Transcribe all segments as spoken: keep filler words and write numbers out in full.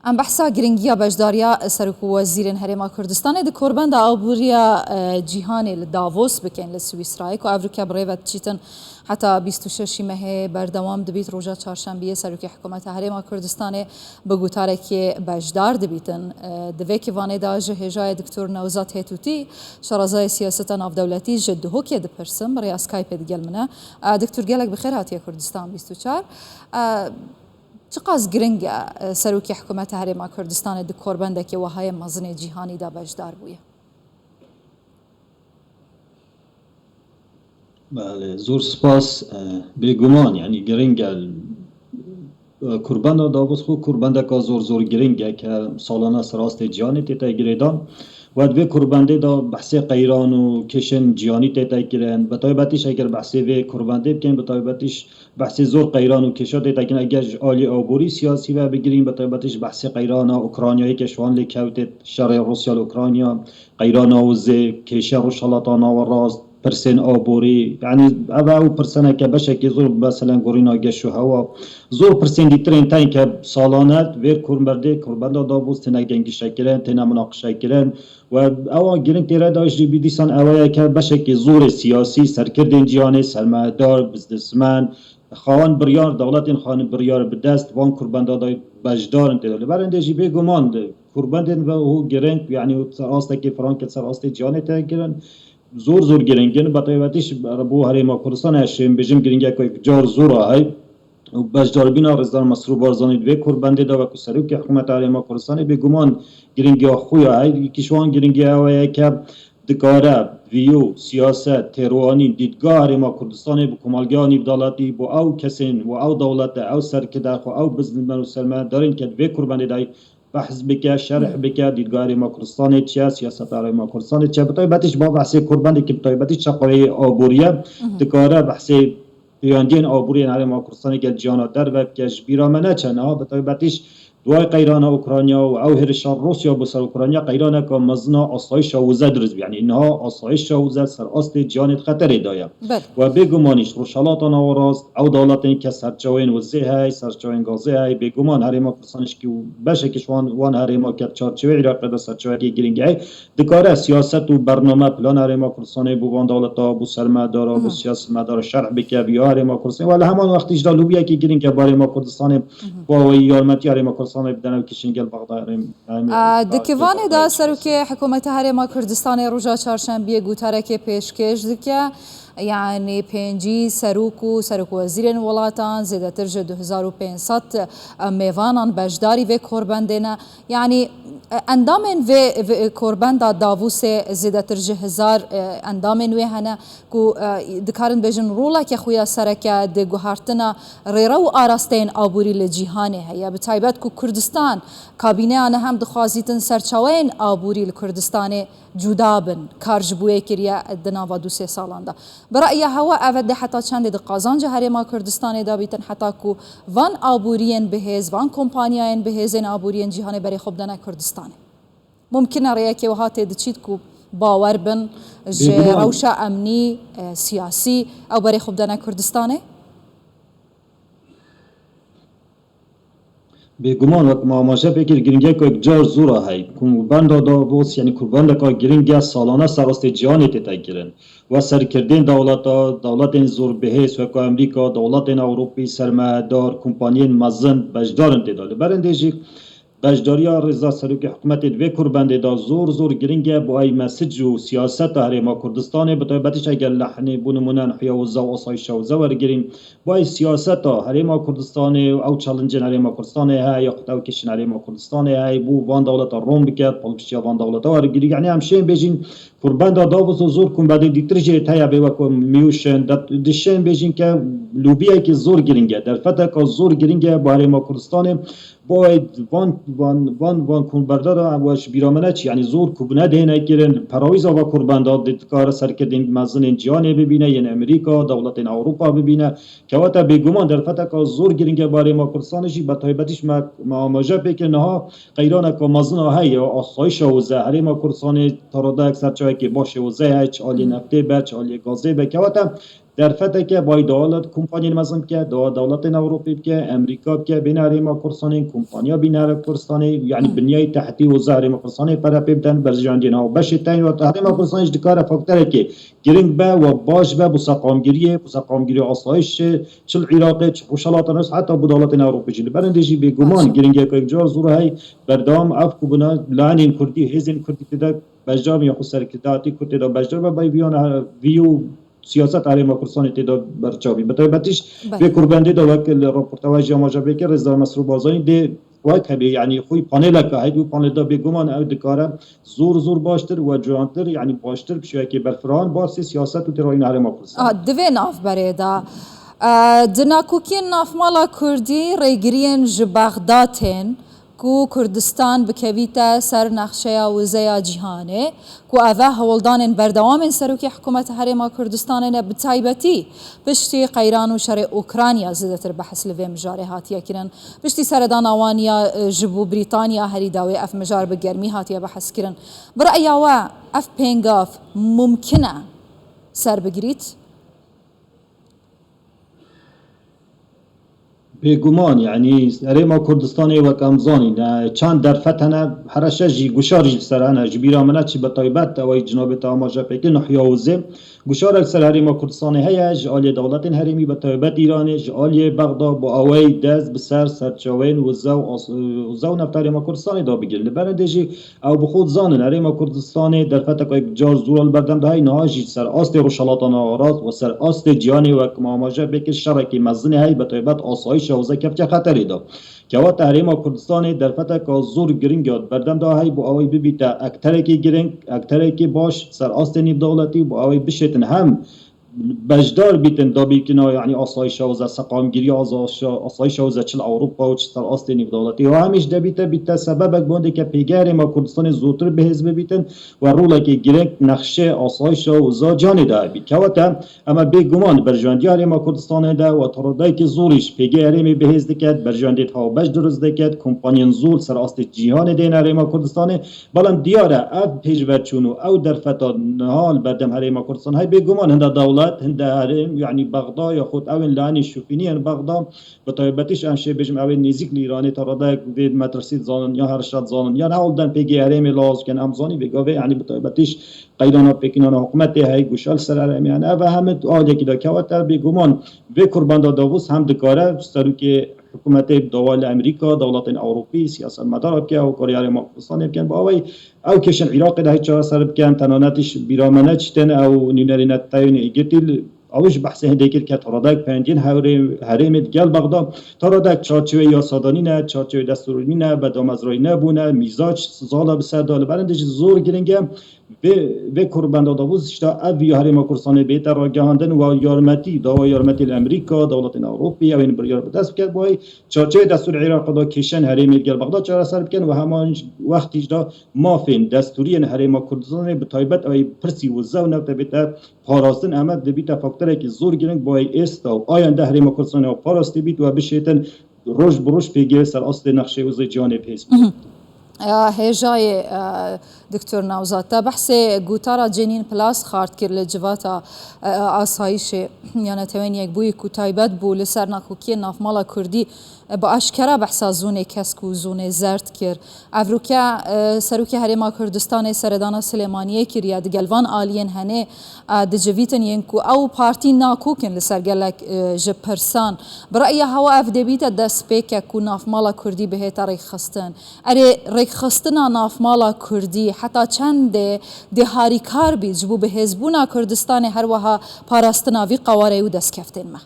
Em behsa giringiya beşdariya Serok û Wezîrên Herêma Kurdistanê di Korbenda Aboriya, e, Cîhanê li Davos bikin li Swîsrayê, ku ev rûke bi rê ve diçîtin heta bîst û şeş mehê berdewam dibît. Roja çarşembiyê Serokê Hikûmeta Herêma Kurdistanê bi gotarekê beşdar dibîtin. E, di vê kivanê de ji hêjayê Doktor Newzat Hêtûtî, şarazayê siyaseta navdewletî ji Duhokê dipirsim, bi rêya Skypeê digel min e. E, Doktor, gelek bi xêr hatiye Kurdistan bîst û çar. E, Çiqas giring e, e, Serokê Hikûmeta Herêma Kurdistanê di korbendekê wehayê mezinê cîhanî de beşdar bûye? Belê, zor spas. E, bêguman, yanî giring e, e, kurbenda Davos xwe kurbendeka zor, zor giring e ke salane ser astê cîhanê tête girêdan. We di vê kurbendê de behsê qeyran û kêşên cîhanî tête kirin. Bi taybetî eger behsê vê kurbendê bikin, bi taybetî behsê zor qeyran û kêşa tête kirin. Eger ji alî aborî, siyasî ve bigirîn, bi taybetî ji behsê qeyrana Ukraynayê ke ji wan lê kewtê şerê Rûsya li Ukrayna, qeyrana wizê, kêşe Rojhilata Nawerast, pirsên aborî, yanî ev ew pirseneke beşekê zor, meselen gorîna geş û hewa, zor pirsên dîtirên tên ke salane vê kurbendê, kurbenda Davos têne gengişekirin, têne minaqişekirin. We ewa giring têre de jî bî dîsan ew ye ke beşekê zorê siyasî, serkirdên cîhanê, sermayedar, biznesmen, xawan biryar, dewletên xawan biryar bi dest van kurbenda de beşdar in tê de. Li berên de jî bêguman de kurbendên ve û giring, yanî ser astekê franket ser astê cîhanê tê kirin, zor zor giring in. Bi taybetî ji bo Herêma Kurdistanê ez şêm bêjim giringek car zor a hey. Û beşdarbîna Rêzdar Mesrûr Barzanî di vê kurbendê de wekû Serokê Hikûmeta Herêma Kurdistanê bêguman giringiya xwe ya heye. Yekî ji wan giringiya ew ye ke dikare vîyo, siyaset, têrwanîn, dîtga Herêma Kurdistanê bi komelgeha nîvdeletî, bo ew kesên û ew dewlete, ew serkidex û ew biznesmen û sermayedarên ke di vê kurbendê de behs bike, şerh bike, dîtga Herêma Kurdistanê çi ye, siyaseta Herêma Kurdistanê çi ye. Bi taybetî ji bo behsê kurbendekî bi taybetî çeqoyê aborî ye, dikare behsê pêwendiyên aborî yên Herêma Kurdistanê gel cîhana derve bike. Ji bîra me neçe niha, bi taybetî ji duayê qeyrana Ukrayna û ew hêrişa Rûsya bo ser Ukrayna, qeyraneka mezin a asayîşa wize dirust bû. Yanî niha asayîşa wize ser astê cîhanê di xeterê de ye. Belê. We bêgumanî ji Rojhilata Nawerast, ew dewletên ke serçewên wizê heye, serçewên gazê heye, bêguman Herêma Kurdistanê jî beşekî ji wan, wan herêma ke di çarçovê Iraqê de serçewekî giring heye. Dikare siyaset û bername, plan Herêma Kurdistanê bo van dewleta, bo sermayedara, bo siyasetmedara şerh bike, bi ya Herêma Kurdistanê. Wele heman wextî jî de lobiyekî giring e bo Herêma Kurdistanê, bo awayî yarmetî Herêma Kurdistanê bidene û kişên gel Bexdayê Herêm-, Herêmê Bexdayê. Di kivanê de Serokê Hikûmeta Herêma Kurdistanê roja çarşembiyê gotarekê pêşkêş dike. Yanî pêncî serok û serokwezîrên welatan, zêdetir ji du hezar û pênc sed mêvanan beşdarî vê korbendê ne. Yanî, e, endamên vê, vê korbenda Davosê zêdetir ji hezar, e, endamên wê hene ku, e, dikarin bêjin roleke xwe ya sereke di guhertina rêre û arasteyên aborî li cîhanê heye. Bi taybet ku Kurdistan, kabîneya ne hem dixwazîtin serçaweyên aborî li Kurdistanê cuda bin, kar ji bo wê kiriye di nava du sê salan de. Bi ra'ya hewa ev dê heta çendê di qazanca Herêma Kurdistanê de bîtin, heta ku van aboriyên bihêz, van kompanyayên bihêzên aboriyên cîhanê berê xwe bidene Kurdistanê? Mumkin e rêyekê wiha tê diçît ku bawer bin ji Bêguman. rewşa emnî, e, siyasî ew berê xwe bidene Kurdistanê? Bêguman wek me amaje pê kir, giringiyek wek car zor a hey. Kurbenda Davos, yanî kurbendeka giring e, salane ser astê cîhanê tête kirin. We serkirdên dewleta, dewletên zorbihêz wek Amerîka, dewletên Ewropî, sermayedar, kompanyên mezin beşdar in tê de. Li berên dê jî beşdariya rêza serokê hikûmetê di vê kurbendê de zor zor giring e bo ay mesaj û siyaseta Herêma Kurdistanê, bi taybetî eger lehnê bo nimûne nihiya wiza û asayîşa wiza wergirîn, Bay siyaseta Herêma Kurdistanê û ew challenge-ên Herêma Kurdistanê heye, yaxud ew kêşên Herêma Kurdistanê heye, bo van dewleta rom bike, pêşiya van dewleta wergirî. Yanî em şên bêjin, kurbenda Davos û zor kurbendên dîtir jî heye bê wek München. Di şên bêjin ke lobiyekî zor giring e, derfeteka zor giring e bo Herêma Kurdistanê. Bo van, van, van, van kurbenda re we ji bîra me neçî, yanî zor ku bûne dihêne kirin, perawîza va kurbenda dikare serkirdên mezinên cîhanê bibîne, yên Amerîka, dewletên Ewropa bibîne. Kewata bêguman derfeteka zor giring e bo Herêma Kurdistanê jî, bi taybetî jî me, me amaje pê kir niha qeyraneka mezin a heye, asayîşa wize Herêma Kurdistanê, taradayek serçe Wekî başê wizê heye, çi aliyê neftê be, çi aliyê gazê be, kewata derfeteke bay dewlet kompaniyên mezin bike, dawa dewletên Ewropî bike, Emerîka bike, bêne herêma Kurdistanê, kompaniya bîne herêma Kurdistanê, yanî binyayî tehtî û herêma Kurdistanê pere pê biden, berjandiyên haw beşê teyn û herêma Kurdistanê jî dikare faktorekê giring be û baş be bo seqamgiriyê, bo seqamgiriya asayişê, çi li Iraqê, çi Rojhilata Navîn, heta bo dewletên Ewropî jî. Li berindê jî bêguman giringiyeke car zor hey, berdewam ev ku bûna layenên Kurdî, hêzên Kurdî tê de beşdar bin ya xwe serkirdayetî Kurd tê de beşdar be, bay viyana vî û siyaset herêma Kurdistanê tê de berçavî. Bi taybetî jî vê kurbendê de wek li raporta we jî amaje pê kir, Rêzdar Mesrûr Barzanî dê wek hebê, yanî xwî paneleke heyî, wî panel de bêguman ew dikare zor zor baştir û curantir, yanî baştir bi şêwekê berfirohan basê siyaset û têrayîna herêma Kurdistanê. Ah, di vê navberê de, eh, di nakokiyên navmala Kurdî rêgiriyên ji Bexda tên ku Kurdistan bikevîte ser nexşeya wizeya cîhanê, ku ev e hewldanên berdewamên Serokê Hikûmeta Herêma Kurdistanê ne, bi taybetî piştî qeyran û şerê Ukrayna zêdetir behs li vê mijarê hatiye kirin. Piştî seredana wan ya, e, ji bo Brîtanya herî dawê ev mijar bi germî hatiye behs kirin. Bi ra'ya we ev pêngav mumkin e ser bigirît? Bêguman, yanî herêma Kurdistanê wek em zanîn, e, çend derfet hene, hereşe jî, guşar jî li ser hene. Ji bîra min e, çi bi taybet ew ê cinabê te amaje pê kir, Nahya Wizê. Guşarek ser herêma Kurdistanê heye, ji aliyê dewletên herêmî, bi taybet Îranê, ji aliyê Bexda, bo awayî dest bi ser serçaveyên wize û as-, wize û nefta herêma Kurdistanê de bigir. Li berindê jî ew bi xwe dizanin, herêma Kurdistanê derfeteke car zor li berdem de heye, niha jî ser astê Rojhilata Nawerast û ser astê cîhanê wek me amaje pê kir, şerekî mezin heye, bi taybet asayişa wize kevçe xeterê de. Kewata herêma Kurdistanê derfeteka zor giring ya di berdem de heye, bo awayî bibîte ekterekî giring, ekterekî baş ser astê nîvdewletî, bo awayî bişêtin hem beşdar bîtin dabîkirina, yanî asayişa wize, seqamgiriya asayişa, asayişa wize çi li Ewropa û çi ser astê nîvdewletî. Û hemî jî debîte bîte sebebek bo hindeke pêgehê herêma Kurdistanê zûtir bihêz bibîtin û rolekê giring nexşê asayişa wiza cîhanê de hebî. Kewata Ema bêguman berjewendiya Herêma Kurdistanê de weta radayekî zor î ji pêgehê herêmê bihêz diket, berjewendiyê hawbeş dirust diket, kompaniyên zor ser astê cîhanê dêne Herêma Kurdistanê. Belam diyar e, ev pêşveçûn û ew derfeta niha li berdem Herêma Kurdistanê hey bêguman hinde dewlet, hinde herêm, yanî Bexda, yaxud ew ên layenê şofînî yên Bexda, bi taybetî jî em şê bêjim ew ên nêzîk li Îranê ta radayek vê metirsî dizanin, ya her şa dizanin, ya ne hol den pêgehê herêmê laz bikin, em zanî vê gavê, yanî bi taybetî jî qeyrana pêkînana hikûmetê hey, guşa li ser herêmê hene. Ev heme aliyekî de kewete, bêguman vê kurbenda Davos hem dikare serokê hikûmetê dawa li Amerîka, dewletên Ewropî, siyasetmedara bike, hawkarî Herêma Kurdistanê bikin. Bi awayî ew kêşên Iraqê de hey çareser bikin, tenanetî ji bîra me neçîtin, ew nûnerî Netewên Yekgirtî li Ew ji behsê hindê kir ke ta radayek peyndiyên herê-, herêmê digel Bexda, ta radayek çarçewê yasadanî ne, çarçewê destûrî ne, bedamezrayî nebûne, mîzaç zala bi ser da. Li berindê jî zor giring e. Vê, vê kurbenda Davos îşte ev ya Herêma Kurdistanê bête ragihandin û yarmetî, dawa yarmetî li Amerîka, dewletên Ewropî, ew ên biryar bi dest biket, bo hey çarçewê destûrê Iraqê da kêşên herêmê digel Bexda çareser bikin û heman wextî jî da mafên destûriyên Herêma Kurdistanê bi taybet ew ê pirsî wize û nefte bête parastin, eme dibîte faktorekî zor giring bo êsta û ayende Herêma Kurdistanê parastî bît û bişêtin roj bi roj pêgehê ser astê nexşê wize cîhanê bihêz bît. Ya hêjayê, e, Doktor Newzat, te behsê gotara Cenîn Plus xart kir li civata, e, asayişê ya Netewên Yekbûyî ku taybet bû li ser nakokiyên navmala Kurdî, e, bi aşkera behsa zonê kesk û zonê zerd kir. Evroke, e, Serokê Herêma Kurdistanê seredana Silêmaniyê kiriye. Digel van aliyên henê, e, dicivîtin yên ku ew partî nakok in li ser gelek, e, ji pirsan. Bi ra'ya hewa ev dê bîte destpêkek ku navmala Kurdî bihête rêkxistin. Erê, rêkxistina navmala Kurdî heta çendê dê harîkar bît ji bo bihêzbûna Kurdistanê, her wiha parastina vî qewareyê û destkeftên me?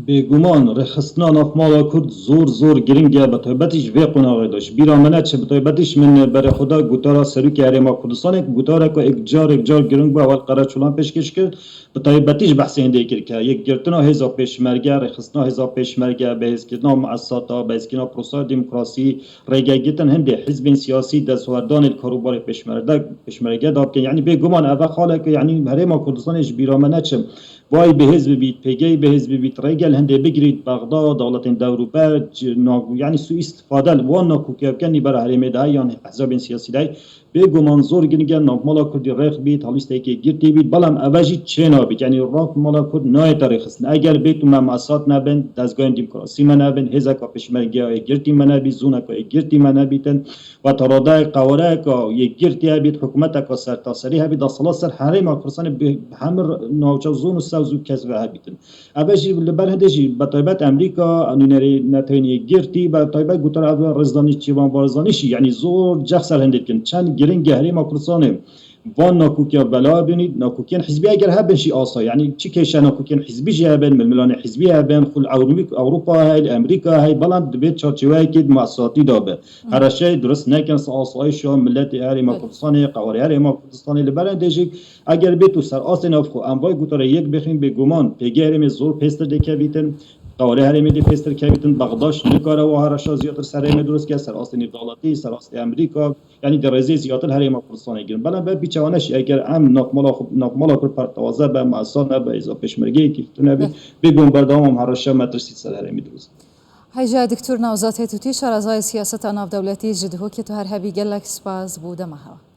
Bêguman rêxistina navmala Kurd zor, zor giring e, bi taybetî ji vê qonaxê de. Ji bîra min neçe, bi taybetî jî min berê xwe da gotara Serokê Herêma Kurdistanê, ku gotareke êk car, êk car giring bû, ewil Qereçolan pêşkêş kir, bi taybetî jî behsê hindê kir ke yekgirtina hêza pêşmerge, rêxistina hêza pêşmerge, bihêzkirina muesesata, bihêzkirina proseya demokrasî, rêgegitin hindê hizbên siyasî destwerdanê li karûbarê pêşmerge, pêşmerge de bikin. Yanî bêguman ev e xaleke, yanî Herêma Kurdistanê ji bîra me neçe, Vay bihêz bibît, pêgehî bihêz bibît, rêgel hindê bigirît, Bexda, dewletên dewrûber, c-, na-, yanî suîstifade li wan nakokî bikin, li ber herêmê de yan hezabên siyasî de bêguman zor giring e, navmala Kurdî rêx bît, helwîsteke girtî bît, belam eve jî çê nabît. Yanî navmala Kurd nayête rêxistin. Eger bêt û me mesat nebin, dezgahên demokrasî me nebin, hêzeka pêşmergeya yê girtî me nebît, zoneka yê girtî me nebîtin, ve teradayek qewareyeka yê girtî hebît, hikûmeteka sertaserî hebît, desthilat ser herêma Kurdistanê bi hemir navçe zon û sewz û kes ve hebîtin. Eve jî li ber hindê jî, bi taybet Amerîka, nûnerê Netewên Yekgirtî, bi taybet gotar ev Rêzdanî, Çîvan Barzanî jî, yanî zor ceh ser hindê dikin. Çend giring e herêma Kurdistanê van nakokiya bela bînît, nakokiyên hizbî eger hebin jî asa, yanî çi kêşe nakokiyên hizbî jî hebin, milmilanê hizbî hebin, xul Ewro-, Ewropa hey, Amerîka hey, belam di vê çarçeweyekê di muesesatî de be. Hereşeyê durust nekin, se asayişa miletê herêma Kurdistanê, qewarê herêma Kurdistanê li ber hindê jî, eger bêt û ser astê navxwe em vay gotara yek bixîn, bêguman pêgehê herêmê zor pêstir dê kevîtin, qewarê herêmê dê pêstir kevîtin, Bexdaş nikare wa hereşa ziyatir ser herêmê durust ke, ser astê nêvdewletî, ser astê Amerîka, yanî di rêzê ziyatir herêma Kurdistanê girin. Belam be pîçewane jî eger em navmala xwe, navmala Kurd pertewaze be, muesesa nebe, hêza pêşmergeyekî tune bî, bêguman berdewam em hereşa metirsî ser herêmê durust. Hêja Doktor Newzat Hêtûtî, şarezayê siyaseta navdewletî ji Dihokê, tu her hebî, gelek spas bo dema hewa.